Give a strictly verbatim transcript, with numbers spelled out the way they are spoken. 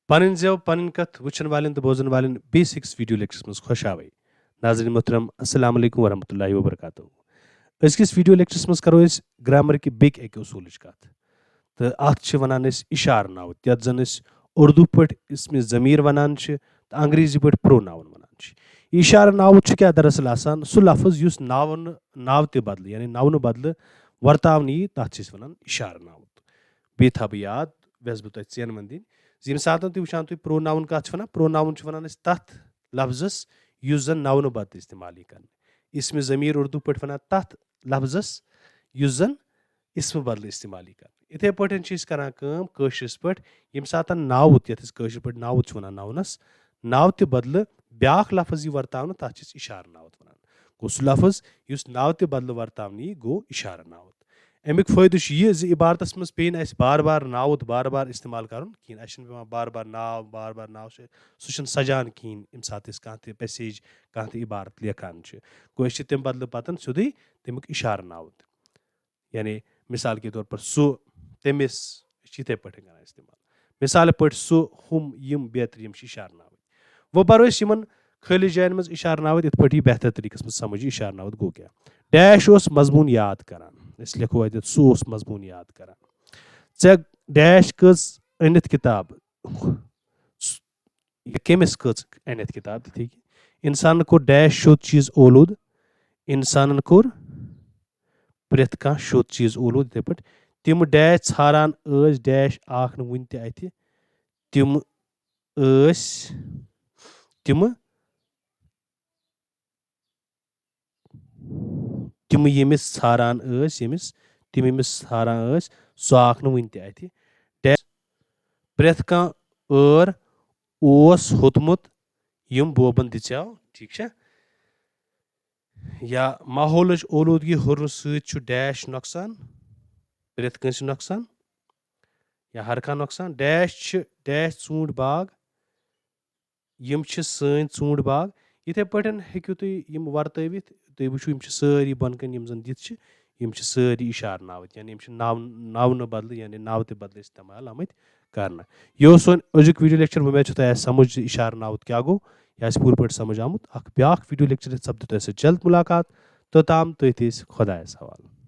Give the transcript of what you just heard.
پنٕنۍ زٮ۪و، پنٕنۍ کتھ وٕچھن والٮ۪ن تہٕ بوزن والٮ۪ن بیٚیِس أکِس ویڈیو لیکچرس منٛز خۄش آوے۔ ناظرین محترم، السلام علیکم ورحمۃ اللہ وبرکاتہ۔ أزکِس ویڈیو لیکچرس منٛز کرو أسۍ گرامر کہِ بیٚکہِ اکہِ اصوٗلٕچ کتھ۔ تہٕ اتھ چھِ ونان أسۍ اشارٕ ناوُت، یتھ زن أسۍ اردو پٲٹھۍ اسم ضمیر ونان چھِ تہٕ انگریزی پٲٹھۍ پروناون ونان چھِ۔ یہِ اشارٕ ناوُت چھُ کیٛاہ دراصل آسان؟ سُہ لفظ یُس ناونہٕ، ناوتہِ بدلہٕ، یعنی نونہٕ بدلہٕ ورتاونہٕ یی، تتھ چھِ أسۍ ونان اشارٕ ناوُت۔ بیٚیہِ تھاوٕ بہٕ یاد، ویژھٕ بہٕ تۄہہِ ژینوَن دِنۍ زِ ییٚمہِ ساتَن تُہۍ وٕچھان، تُہۍ پروناوُن کَتھ چھِ وَنان؟ پروناوُن چھِ وَنان أسۍ تَتھ لفظَس یُس زَن ناونہٕ بدلہٕ استعمال یی کرنہٕ۔ اسم ضمیر اردو پٲٹھۍ وَنان تَتھ لفظَس یُس زَن اسم بدلہٕ استعمال یی کرنہٕ۔ یِتھَے پٲٹھۍ چھِ أسۍ کران کٲم کٲشرِس پٲٹھۍ، ییٚمہِ ساتَن ناوُت، یَتھ أسۍ کٲشِر پٲٹھۍ ناوُت چھِ وَنان ناونَس، ناوتہِ بدلہٕ بیٛاکھ لفظ یی ورتاونہٕ، تَتھ چھِ أسۍ اشارٕ ناوُت وَنان۔ گوٚو سُہ لفظ یُس ناوتہِ بدلہٕ ورتاونہٕ یی، گوٚو اشارٕ ناوُت۔ اَمیُک فٲیدٕ چھُ یہِ زِ عبارتس منٛز پیٚیہِ نہٕ اَسہِ بار بار ناوُت بار بار استعمال کرُن کِہیٖنۍ۔ اَسہِ چھُنہٕ پٮ۪وان بار بار ناو، بار بار ناو، سُہ، سُہ چھُنہٕ سجان کِہیٖنۍ، ییٚمہِ ساتہٕ أسۍ کانٛہہ تہِ پیسیج، کانٛہہ تہِ عبارت لیکھان چھِ۔ گوٚو أسۍ چھِ تَمہِ بدلہٕ پتن سیوٚدُے تَمیُک اِشارٕ ناوُت۔ یعنی مثال کے طور پر سُہ، تٔمِس، أسۍ چھِ یِتھَے پٲٹھۍ کران استعمال۔ مثال پٲٹھۍ سُہ، ہُم، یِم، بیترِ، یِم چھِ اِشارٕ ناوٕتۍ۔ وۄنۍ پرو أسۍ یِمن خٲلی جاین منٛز اِشارٕ ناوٕتۍ، یِتھ پٲٹھۍ یہِ بہتر طریٖقس منٛز سمجھ یی اِشارٕ ناوُت گوٚو کیٛاہ۔ ڈیش اوس مضموٗن یاد کران۔ أسۍ لیکھو اَتٮ۪تھ، سُہ اوس مضموٗن یاد کران۔ ژےٚ ڈیش کٔژ أنِتھ کِتاب؟ یہِ کٔمِس کٔژ أنِتھ کِتاب؟ تِتھے کٔنۍ۔ اِنسانن کوٚر ڈیش شوٚد چیٖز اولوٗد۔ اِنسانن کوٚر پرٛٮ۪تھ کانٛہہ شوٚد چیٖز اولوٗد۔ یِتھے پٲٹھۍ تِم ڈیش ژھاران ٲسۍ، ڈیش آکھ نہٕ وُنہِ تہِ اَتھِ۔ تِم ٲسۍ، تِم، تِم ییٚمِس ژھاران ٲسۍ، ییٚمِس، تِم ییٚمِس ژھاران ٲسۍ، سُہ آکھ نہٕ وُنہِ تہِ اَتھِ۔ ڈیش، پرٛٮ۪تھ کانٛہہ ٲر اوس ہوٚتمُت، یِم بوبن دِژیو، ٹھیٖک چھا؟ یا ماحولٕچ اولوٗدگی ہُرنہٕ سۭتۍ چھُ ڈیش نۄقصان، پرٛٮ۪تھ کٲنٛسہِ نۄقصان یا ہر کانٛہہ نۄقصان۔ ڈیش چھِ، ڈیش ژوٗنٛٹھۍ باغ، یِم چھِ سٲنۍ ژوٗنٛٹھۍ باغ۔ یِتھَے پٲٹھۍ ہیٚکِو تُہۍ یِم ورتٲوِتھ، تُہۍ وٕچھِو، یِم چھِ سٲری بۄنہٕ کَنہِ، یِم زَن دِتھ چھِ، یِم چھِ سٲری اِشارٕ ناوٕتۍ، یعنی یِم چھِ ناو-، ناونہٕ بدلہٕ، یعنی ناوتہِ بدلہٕ استعمال آمٕتۍ کرنہٕ۔ یہِ اوس سون أزیُک ویٖڈیو لیکچر۔ وۄمید چھِ تۄہہِ آسہِ سمجھ زِ اِشارٕ ناوُت کیٛاہ گوٚو، یہِ آسہِ پوٗرٕ پٲٹھۍ سمجھ آمُت۔ اکھ بیٛاکھ ویٖڈیو لیکچر ہیٚتھ سپدِ تۄہہِ سۭتۍ جلد مُلاقات۔ توٚتام تُہۍ تہِ ٲسِو خۄدایَس حوالہٕ۔